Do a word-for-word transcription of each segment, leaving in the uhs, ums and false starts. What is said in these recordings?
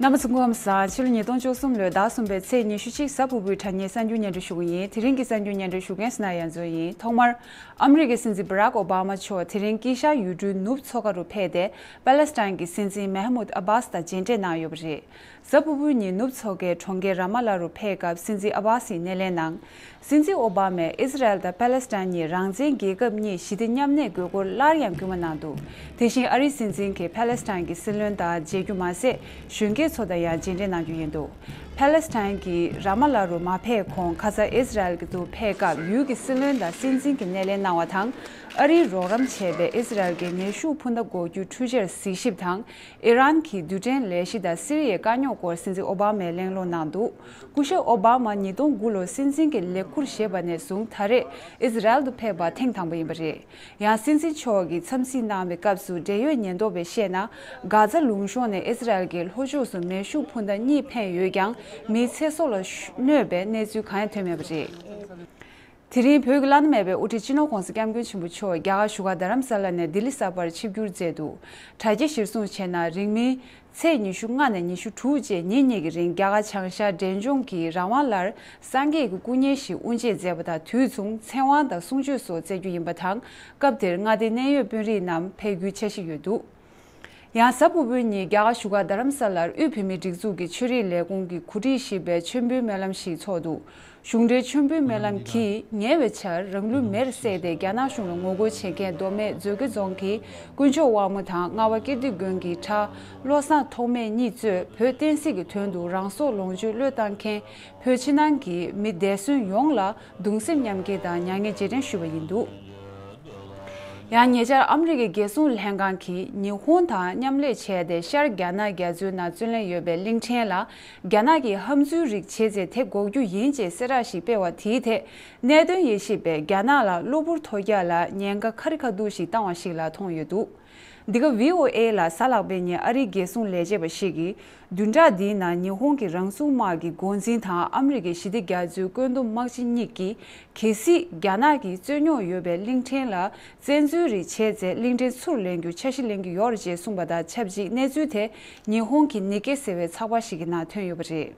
རྣམ་པ་ཚོ་སྐུ་ཁམས་བཟང་། ཕྱི་ལོ་ཉིས་སྟོང་བཅུ་གསུམ་ལོའི་ཟླ་གསུམ་པའི་ཚེས་ཉི་ཤུ་གཅིག་གཟའ་ཕུར་བུའི་དྲ་བརྙན་གསར་འགྱུར་སྙན་སྒྲོན་ཞུ་གི་ཡིན། དེ་རིང་གི་གསར་འགྱུར་སྙན་སྒྲོན་ཞུ་མཁན་སི་ན་ཡ་མཛོད་ཡིན། ཐོག་མར། ཨ་མི་རི་ཀའི་སྲིད་འཛིན་བྷ་རག་ཨོ་བྷ་མ་མཆོག་དེ་རིང་དཀྱིལ་ཤར་ཡུལ་གྲུའི་ནུབ་མཚོ་ཁ་རུ་ཕེབས་ཏེ། པ་ལེ་སི་ཐན་གྱི་སྲིད་འཛིན་མེ་ཧ་མུད་ཨ་བྷ་སི་དང་མཇལ་འཕྲད་གནང་ཡོད་པ་རེད། གཟའ་ཕུར་བུའི་ཉིན་ནུབ་མཚོ་ཁའི་གྲོང་ཁྱེར་ར་མ་ལ་རུ་ཕེབས་སྐབས་སྲིད་འཛིན་ཨ་བྷ་སིས་སྣེ་ལེན་གནང་། སྲིད་འཛིན་ཨོ་བྷ་མས་ཨི་ཟི་རལ་དང་པ་ལེ་སི་ཐན་གཉིས་རང་བཙན་རྒྱལ་ཁབ་གཉིས་ཞི་བདེ་མཉམ་གནས་དགོས་སྐོར་སླར་ཡང་སྐུལ་མ་གནང་འདུག་དེ་བཞིན་ཨ་རིའི་སྲིད་འཛིན་གྱིས་པ་ལེ་སི་ཐན་གྱི་སྲིད་བློན་དང་མཇལ་རྒྱུ་མ་ཟད། གཞོན་སྐྱེས་ཚོ་དང་ཡང་མཇལ་འཕྲད་གནང་རྒྱུ་ཡིན་འདུག་པ་ལེ་སི་ཐན་གྱི་ར་མ་ལ་རུ་མ་ཕེབས་གོང་ཁ་སང་ཨི་ཟི་རལ་གྱི་དུ་ཕེབས་སྐབས་ཡུལ་གྱི་སྲིད་བློན་དང་སྲིད་འཛིན་གྱིས་སྣེ་ལེན་གནང་བ་དང་། ཨ་རིའི་རོགས་རམ་བྱས་པའི་ཨི་ཟི་རལ་གྱི་མེ་ཤུགས་འཕུར་མདའ་འགོག་རྒྱུའི་འཕྲུལ་ཆས་གཟིགས་ཞིབ་དང་། ཨི་རན་གྱི་རྡུལ་ཕྲན་ལས་གཞི་དང་སི་རི་ཡའི་དཀའ་རྙོག་སྐོར་སྲིད་འཛིན་ཨོ་བྷ་མས་གླེང་སློང་གནང་འདུག་སྐུ་ཞབས་ཨོ་བྷ་མ་ཉིས་སྟོང་དགུ་ལོར་སྲིད་འཛིན་གྱི་ལས་འཁུར་བཞེས་པ་ནས་བཟུང་ད་རེས་ཨི་ཟི་རལ་དུ་ཕེབས་པ་ཐེངས་དང་པོ་ཡིན་པ་རེད། ཡང་སྲིད་འཛིན་མཆོག་གིས་འཚམས་གཟིགས་གནང་བའི་སྐབས་སུ་འབྲེལ་ཡོད་ཉེན་རྟོག་པས་བཤད་ན། གྷ་ཛ་ལུང་གཤོང་ནས་ཨི་ཟི་རལ་གྱི་ལྷོ་ཕྱོགས་སུ་མེ་ཤུགས་འཕུར་མདའ་གཉིས་འཕེན་ཡོད་ཀྱང་། མིའི་ཚེ་སྲོག་ལ་གནོད་པའི་གནས་ཚུལ་གང་ཡང་ཐོན་མེད་པ་རེད། དེ་རིང་བོད་ཀྱི་བླ་ན་མེད་པའི་དབུ་ཁྲིད་སྤྱི་ནོར་༧གོང་ས་༧སྐྱབས་མགོན་ཆེན་པོ་མཆོག་རྒྱ་གར་བཞུགས་སྒར་རྡ་རམ་ས་ལ་ནས་ལྡི་ལི་གསར་པར་ཆིབས་བསྒྱུར་མཛད་འདུག་དྲ་རྒྱ་གཞིར་བཟུང་བྱས་ན། རིང་མིན་ཚེས་ཉི་ཤུ་ལྔ་ནས་ཉི་ཤུ་དྲུག་བཅས་ཉིན་གཉིས་ཀྱི་རིང་རྒྱ་གར་བྱང་ཤར་འབྲས་ལྗོངས་ཀྱི་རང་དབང་ལར་སངས་རྒྱས་ཀྱི་སྐུ་བརྙན་ཞིག་དབུ་འབྱེད་མཛད་པ་དང་། དུས་མཚུངས་ཚེ་དབང་དང་གསུང་ཆོས་སོགས་སྩལ་རྒྱུ་ཡིན་པ་དང་། སྐབས་དེར་མངའ་སྡེའི་གནད་ཡོད་དཔོན་རིགས་རྣམས་ཕེབས་རྒྱུའི་འཆར་གཞི་ཡོད་འདུག་ཡང་གཟའ་ཕུར་བུའི་ཉིན་རྒྱ་གར་བཞུགས་སྒར་རྡ་རམ་ས་ལར་དབུས་བོད་མིའི་སྒྲིག་འཛུགས་ཀྱི་ཆོས་རིག་ལས་ཁུངས་ཀྱིས་གོ་སྒྲིག་ཞེས་པའི་མཆོད་འབུལ་སྨོན་ལམ་ཞིག་འཚོགས་འདུག་གཞུང་འབྲེལ་མཆོད་འབུལ་སྨོན་ལམ་གྱིས་ཉེ་བའི་ཆར་རང་ལུས་མེར་བསྲེགས་ཏེ་རྒྱ་ནག་གཞུང་ལ་ངོ་རྒོལ་བྱེད་མཁན་མདོ་སྨད་མཛོད་དགེ་རྫོང་གི་དཀོན་མཆོག་དབང་མོ་དང་རྔ་བ་ཀིརྟི་དགོན་གྱི་གྲྭ་བློ་བཟང་ཐོགས་མེད་གཉིས་གཙོས་བོད་བསྟན་སྲིད་ཀྱི་དོན་དུ་རང་སྲོག་ལོངས་སྤྱོད་བློས་བཏང་མཁན་བོད་ཕྱི་ནང་གི་མི་འདས་གསོན་ཡོངས་ལ་གདུང་སེམས་མཉམ་སྐྱེད་དང་མྱ་ངན་རྗེས་དྲན་ཞུས་པ་ཡིན་འདུག་ཡང་ཉེ་ཆར་ཨ་མི་རི་ཀའི་རྒྱལ་སྲུང་ལྷན་ཁང་གིས་ཉི་ཧོང་དང་མཉམ་ལས་བྱས་ཏེ་ཤར་རྒྱ་ནག་རྒྱ་མཚོའི་ནང་བརྩོན་ལེན་ཡོད་པའི་གླིང་ཕྲན་ལ་རྒྱ་ནག་གིས་ཧམ་འཛུལ་རིགས་བྱས་ཚེ་དེ་འགོག་རྒྱུ་ཡིན་ཅེས་གསལ་བསྒྲགས་ཤིག་སྤེལ་བ་དེའི་ཐད། གནད་དོན་དབྱེ་ཞིབ་པས་རྒྱ་ནག་ལ་གློ་བུར་ཐོལ་རྒྱག་ལ་ཉེན་ཁ་ཁ་རི་ཁ་ཐུག་ཞིག་བཏང་བ་ཞིག་ལ་མཐོང་ཡོད་འདུག་འདི་ག་བྷི་ཨོ་ཨེ་ལ་གཟའ་ལྷག་པའི་ཉིན་ཨ་རིའི་རྒྱལ་སྲུང་ལས་བྱེད་པ་ཞིག་གིས། བདུན་ཕྲག་འདིའི་ནང་ཉི་ཧོང་གི་རང་སྲུང་དམག་གི་འགོ་འཛིན་དང་ཨ་མི་རི་ཀའི་ཞི་བདེ་རྒྱ་མཚོའི་བཀོད་འདོམས་དམག་སྤྱི་གཉིས་ཀྱིས། གལ་སྲིད་རྒྱ་ནག་གིས་རྩོད་རྙོག་ཡོད་པའི་གླིང་ཕྲན་ལ་བཙན་འཛུལ་རིགས་བྱས་ཚེ་གླིང་ཕྲན་ཚུར་ལེན་རྒྱུ་འཆར་གཞི་ལེན་གྱི་ཡོད་རེད་ཅེས་གསུངས་པ་དང་ཆབས་ཅིག་གནས་ཚུལ་དེ་ཉི་ཧོང་གི་ནི་ཀེ་ཟེར་བའི་ཚགས་པར་ཞིག་གི་ནང་ཐོན་ཡོད་པ་རེད།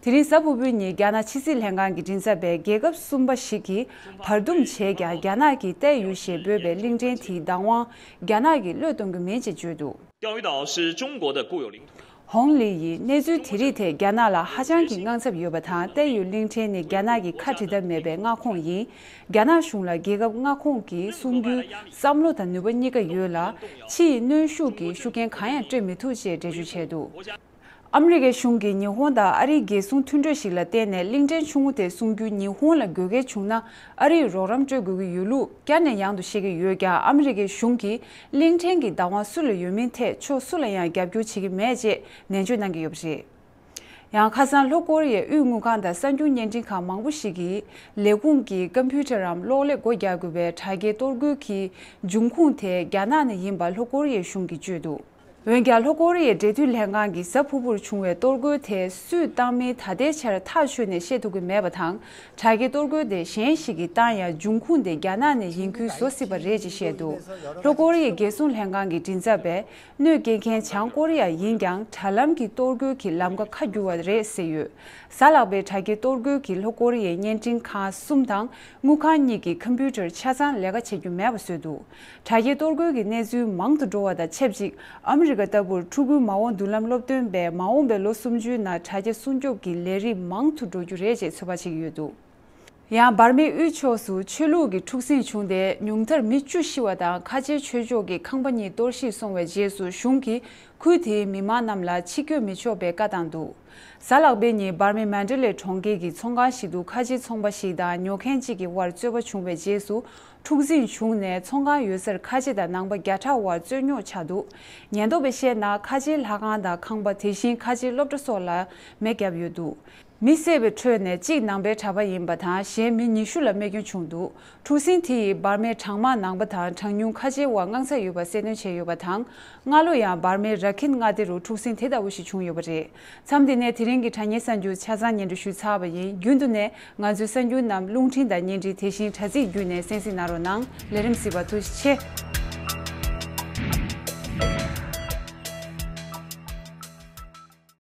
དེ་རིང་གཟའ་ཕུར་བུའི་ཉིན་རྒྱ་ནག་ཕྱི་སྲིད་ལྷན་ཁང་གི་མགྲིན་ཚབ་པས་རྒྱལ་ཁབ་གསུམ་པ་ཞིག་གིས་བར་འདུམ་བྱས་ཀྱང་རྒྱ་ནག་གིས་ཏའེ་ཡུས་ཞེས་འབོད་པའི་གླིང་ཕྲན་དེའི་བདག་དབང་རྒྱ་ནག་གིས་བློས་གཏོང་གི་མིན་ཅེས་བརྗོད་འདུག། 钓鱼岛是中国的固有领土。 ཧོང་ལི་ཡིས་གནས་ཚུལ་དེ་རིགས་ཐད་རྒྱ་ནག་ལ་ཧ་ཅང་གི་དངངས་འཚབ་ཡོད་པ་དང་། ཏའེ་ཡུས་གླིང་ཕྲན་ནི་རྒྱ་ནག་གི་ཁ་འབྲལ་ཐབས་མེད་པའི་མངའ་ཁོངས་ཡིན། རྒྱ་ནག་གཞུང་ལ་རྒྱལ་ཁབ་མངའ་ཁོངས་ཀྱི་སྲུང་རྒྱུའི་བསམ་བློ་དང་ནུས་པ་གཉིས་ཀ་ཡོད་ལ། ཕྱི་ཡི་གནོན་ཤུགས་ཀྱིས་ཤུགས་རྐྱེན་གང་ཡང་སྤྲོད་མི་ཐུབ་ཅེས་འགྲེལ་བརྗོད་བྱས་འདུག། ཨ་མི་རི་ཀའི་གཞུང་གིས་ཉི་ཧོང་དང་ཨ་རིའི་རྒྱལ་སྲུང་མཐུན་གྲོས་ཤིག་ལ་བརྟེན་ནས་གླིང་ཕྲན་ཆུང་ངུ་དེ་སྲུང་རྒྱུ་ཉི་ཧོང་ལ་དགོས་གལ་བྱུང་ན། ཨ་རིས་རོགས་རམ་སྤྲོད་དགོས་ཀྱི་ཡོད་ལུགས་བསྐྱར་ནས་ཡང་དུ་བཤད་ཀྱི་ཡོད་ཀྱང་། ཨ་མི་རི་ཀའི་གཞུང་གིས་གླིང་ཕྲན་གྱི་བདག་དབང་སུ་ལ་ཡོད་མིན་ཐད་ཕྱོགས་སུ་ལ་ཡང་རྒྱབ་སྐྱོར་བྱེད་ཀྱི་མེད་ཅེས་ནན་བརྗོད་གནང་གི་ཡོད་པ་རེད། ཡང་ཁ་སང་ལྷོ་ཀོ་རི་ཡའི་དབུས་དངུལ་ཁང་དང་གསར་འགྱུར་བརྙན་འཕྲིན་ཁང་མང་པོ་ཞིག་གིས་ལས་ཁུངས་ཀྱི་ཀམ་པུ་ཊར་རམ་གློག་ཀླད་སྒོ་རྒྱག་དགོས་པའི་དྲ་རྒྱའི་གཏོར་རྒོལ་གྱི་འབྱུང་ཁུངས་དེ་རྒྱ་ནག་ནས་ཡིན་པ་ལྷོ་ཀོ་རི་ཡའི་གཞུང་གིས་བརྗོད་འདུག། འོན་ཀྱང་ལྷོ་ཀོ་རི་ཡའི་འབྲེལ་མཐུད་ལྷན་ཁང་གིས་གཟའ་ཕུར་བུར་བྱུང་བའི་གཏོར་རྒོལ་དེ་སུས་བཏང་མིན་ད་ལྟའི་ཆར་ཐག་ཆོད་ནས་བཤད་ཐུབ་ཀྱི་མེད་པ་དང་། དྲ་རྒྱའི་གཏོར་རྒོལ་དེ་གཞན་ཞིག་གིས་བཏང་ཡང་འབྱུང་ཁུངས་དེ་རྒྱ་ནག་ནས་ཡིན་ཁུལ་བཟོ་སྲིད་པ་རེད་ཅེས་བཤད་འདུག། ལྷོ་ཀོ་རི་ཡའི་རྒྱལ་སྲུང་ལྷན་ཁང་གི་མགྲིན་ཚབ་པས། གནོད་སྐྱེལ་མཁན་བྱང་ཀོ་རི་ཡ་ཡིན་ཀྱང་། དྲ་ལམ་གྱི་གཏོར་རྒོལ་གྱིས་ལམ་ཀ་ཁ་བསྒྱུར་བ་རེད་ཟེར་ཡོད། གཟའ་ལྷག་པའི་དྲ་རྒྱའི་གཏོར་རྒོལ་གྱིས་ལྷོ་ཀོ་རི་ཡའི་བརྙན་འཕྲིན་ཁང་གསུམ་དང་དངུལ་ཁང་གཉིས་ཀྱི་ཀམ་པུ་ཊར་ཆ་ཚང་ལས་ཀ་བྱེད་རྒྱུ་མེད་པ་བཟོས་འདུག། དྲ་རྒྱའི་གཏོར་རྒོལ་གྱི་གནས་ཚུལ་མང་དུ་འགྲོ་བ་དང་ཆབས་ཅིག། ཨ་མི་རི་ཀ་ལྟ་བུར་ཕྲུ་གུའི་མ་འོངས་མདུན་ལམ་སློབ་སྟོན་པས་མ་འོངས་པའི་ལོ་སུམ་ཅུའི་ནང་དྲ་རྒྱ་སྲུང་སྐྱོབ་ཀྱི་ལས་རིགས་མང་དུ་འགྲོ་རྒྱུ་རེད་ཅེས་ཚོད་དཔག་བྱེད་ཀྱི་ཡོད་འདུག། ཡང་འབར་མའི་དབུས་ཕྱོགས་སུ་ཆོས་ལུགས་ཀྱི་འཁྲུག་ཟིང་བྱུང་སྟེ་ཉུང་མཐར་མི་བཅུ་ཤི་བ་དང་། ཁ་ཆེའི་ཆོས་ཕྱོགས་ཀྱི་ཁང་པ་གཉིས་གཏོར་བཤིག་སོང་བའི་རྗེས་སུ་གཞུང་གིས་ཁུལ་དེའི་མི་མང་རྣམས་ལ་ཕྱིར་སྐྱོད་མི་ཆོག་པའི་བཀའ་བཏང་འདུག། གཟའ་ལྷག་པའི་ཉིན་འབར་མའི་མན་ཌེ་ལེ་གྲོང་ཁྱེར་གྱི་ཚོང་ཁང་ཞིག་ཏུ་ཁ་ཆེའི་ཚོང་པ་ཞིག་དང་ཉོ་མཁན་གཅིག་གི་དབར་རྩོད་པ་བྱུང་བའི་རྗེས་སུ། འཁྲུག་ཟིང་བྱུང་ནས་ཚོང་ཁང་ཡོད་སར་ཁ་ཆེ་དང་ནང་པ་བརྒྱ་ཕྲག་དབར་རྩོད་རྙོག་ཆགས་འདུག། ཉེན་རྟོག་པས་བཤད་ན། ཁ་ཆེའི་ལྷ་ཁང་དང་ཁང་པ། དེ་བཞིན་ཁ་ཆེའི་སློབ་གྲྭ་སོགས་ལ་མེ་བརྒྱབ་ཡོད་འདུག། མི་བསད་པའི་ཁྲོད་ནས་གཅིག་ནང་པའི་གྲྭ་པ་ཡིན་པ་དང་། གཞན་མི་ཉི་ཤུ་ལ་རྨས་སྐྱོན་བྱུང་འདུག། འཁྲུག་ཟིང་དེ་ཡིས་འབར་མའི་གྲངས་མང་ནང་པ་དང་གྲངས་ཉུང་ཁ་ཆེའི་དབར་དངངས་འཚབ་ཡོད་པ་གསལ་སྟོན་བྱས་ཡོད་པ་དང་། སྔ་ལོ་ཡང་འབར་མའི་ར་ཁིན་མངའ་སྡེ་རུ་འཁྲུག་ཟིང་དེ་ལྟ་བུ་ཞིག་བྱུང་ཡོད་པ་རེད། མཚམས་འདི་ནས་དེ་རིང་གི་དྲ་བརྙན་གསར་འགྱུར་ཆ་ཚང་སྙན་སྒྲོན་ཞུས་ཚར་བ་ཡིན། རྒྱུན་དུ་ནས་ང་ཚོའི་གསར་འགྱུར་རྣམས་རླུང་འཕྲིན་དང་བརྙན་འཕྲིན། དེ་བཞིན་དྲ་ཚིགས་བརྒྱུད་ནས་གསན་གཟིགས་གནང་རོགས་གནང་། ལས་རིམ་གཟིགས་པར་ཐུགས་རྗེ་ཆེ།